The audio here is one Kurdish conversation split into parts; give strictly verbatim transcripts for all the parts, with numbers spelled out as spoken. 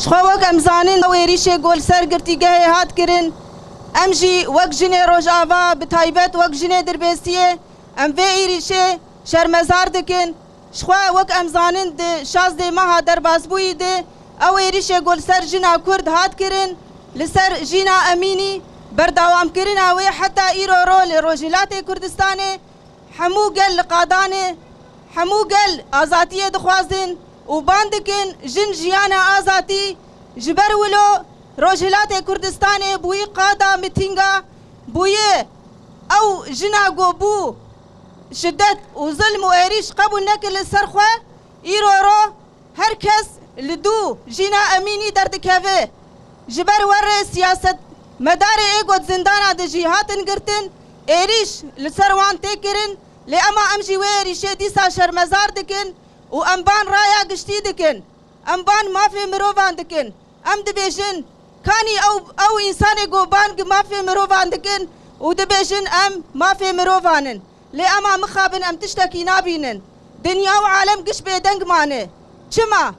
Ji xwe wek em zanin, ew êrîşê ku li ser girtîgehê hat kirin, em jî wek jinê Rojava, bi taybet wek jinê Dirbêsiyê, em vê êrîşê şermezar dikin. Ji xwe wek em zanin, di şazdê meha derbasbûyî de ew êrîşê ku li ser jina Kurd hat kirin, li ser Jîna Emînî, berdewamkirina wê heta îro ro li Rojhilatê Kurdistanê, hemû gel li qadan e, hemû gel azadiyê dixwazin û ban dikin jin jiyana azadî. Ji ber wilo Rojhilatê Kurdistanê bûyî qada mitînga, bûyî ew jina ku bû şidet û zilm û êrîş qebûl nekir li ser xwe, îro ro her kes li dû Jîna Emînî derdikeve. Ji ber werê siyasetmedarê ê ku di zindana de jî hatin girtin, êrîş li ser wan tê kirin, lê ema em jî wê êrîşê dîsa şermezar dikin û em ban raya giştî dikin. Em ban mafê mirovan dikin. Em dibêjin, kanî ew, ew însanê ku bang mafê mirovan dikin û dibêjin em mafê mirovan in. Lê ema mixabin em tiştekî nabînin. Dinya û alem giş bêdeng mane. Çima?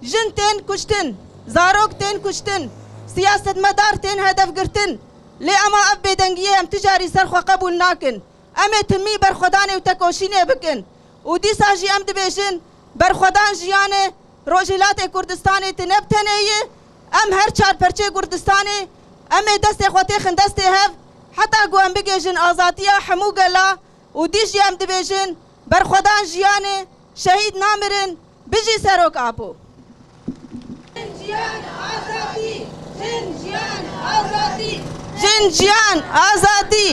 Jin tên kuştin, zarok tên kuştin, siyasetmedar tên hedef girtin. Lê ema ev bêdengiyê em ti carî ser xwe qebûl nakin. Em ê timî berxwedanê û tekoşînê bikin. Û dîsa jî em dibêjin, berxwedan jiyan e, Rojhilatê Kurdistanê tine bi tenê ye. Em her çar perçê Kurdistanê, em ê destê xwe têxin destê hev, heta ku em bigihîjin azadiya hemû gela û dî jî em dibêjin, berxwedan jiyan e, şehîd namirin, bijî Serok Apo. Jin jiyan azadî, jin jiyan azadî. Jin jiyan azadî,